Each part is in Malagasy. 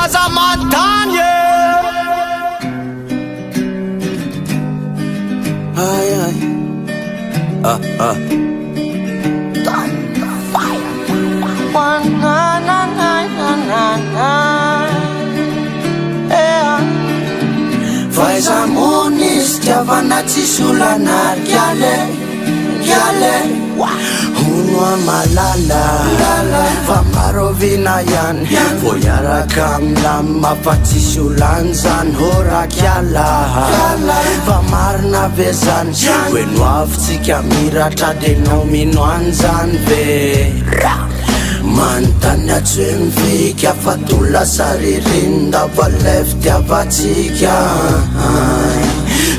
Aza manontany e! Ay ay ah ah. Faiza-monina izy fitiavana tsisy olana ry kiale, kiale. Hono a malala fa maro vina ihany vao hiaraka milamina fa tsisy olana zany ô rakiala. Fa marina ve zany hoe noavintsika miratra de nao mino an'izany ve? Manontany atsy hoe mivika fa to lasa ririnina fa lay fitiavantsika.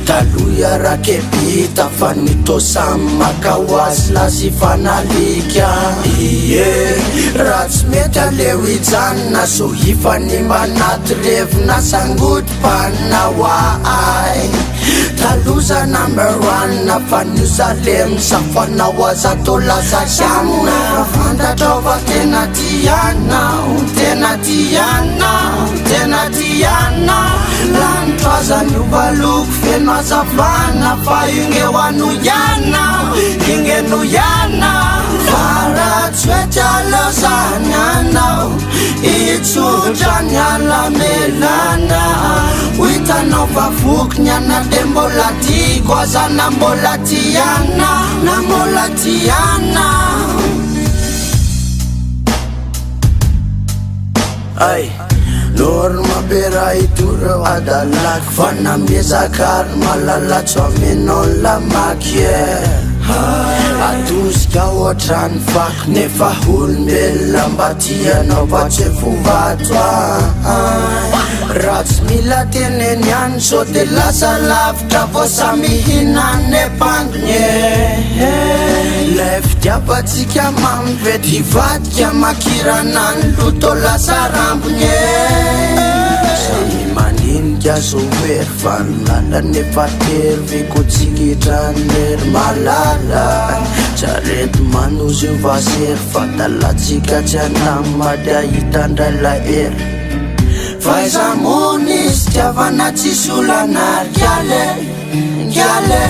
Taloha iarake-pita fa ny to samy maka ho azy lasy fanalika. Ie, raha tsy mety aleo hijanona so hifanimba anaty revina sangodim-panina ho ahy. Taloha number one fa ny zalemy safanao aza to lasa kianina. Fantatrao fa tena tianao, tena tianao, tena tianao. Lanitra aza niova loko feno hazavana fa ingeo ano ianao, ingeno ianao. Fa raha tsy hoe tsy aleo zany anao, hitsotra ny alamelana. Ho hitanao fa voky ny ana de mbola tiako aza na mbola tiana, na mbola tiana. Ay, norma be raha itoreo adalako fa na miezaka ary malala tsy amenao ny lamaky e. Atosika ohatran'ny fako nefa olombelona mba tianao fa tsy fovato ah. Raha tsy mila teneny ihany sao de lasa lavitra vao samy mihinana epangony e. Lay fitiavantsika mamy ve tivadika makirana ny loto lasa rambony e. Samy mandinika soery fa ny lalana efa tery fikotsikitra ny lery malala. Tsy arety manozy io fa sery fa dalantsika tsy anamady ahita indray lay hery. Faiza-monina izy fitiavana tsisy olana ry kiale, kiale.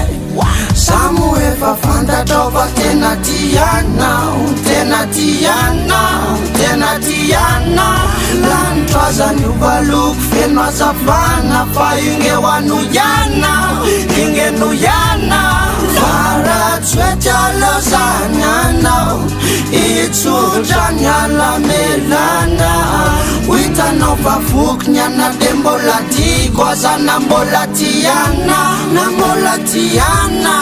Samy efa fantatrao fa tena tianao, tena tianao, tena tianao. Lanitra aza niova loko feno hazavana fa ingeo ano ianao, ingeno ianao. Fa raha tsy hoe tsy aleo zany anao, hitsotra ny alamelana. Ho hitanao fa voky ny ana de mbola tiako aza na mbola tiana, na mbola tiana.